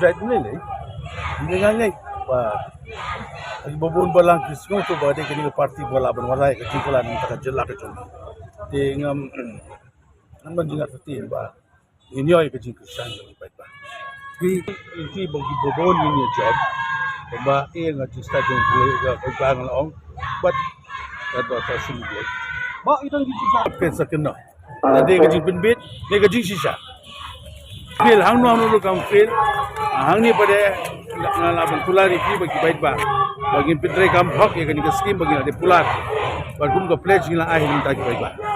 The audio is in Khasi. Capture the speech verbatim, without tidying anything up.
Jait ne le. Ngi nga ngai ba ba bun balang ki sngewthuh ba dei kane ka party ba lah ban wanrah ka jingkylla na ka bynta ka jylla ka jong ngi. Te ngam ngam ban jingïathuh ba ngin ïoh ïa ka jingkyrshan jong ki paidbah. Ki ki ba ki ba bun ngin ïa jop. Ba ïa nga jingstad jong ki paidbah nga la ong. Bad ka ba ka sum. Ba i dang ki jingstad. Pen sa kynnoh. Ka dei ka jingpynbit ne ka jingshisha. Fail hangno hangno ruh kam fail. Hangne pat de nga la ban kular ïa ki ba ki paidbah ba ngin pyntrei kam hok ïa kane ka skim ba ngin la dep kular. Bad kum ka pledge ngin la ai ha ki paidbah.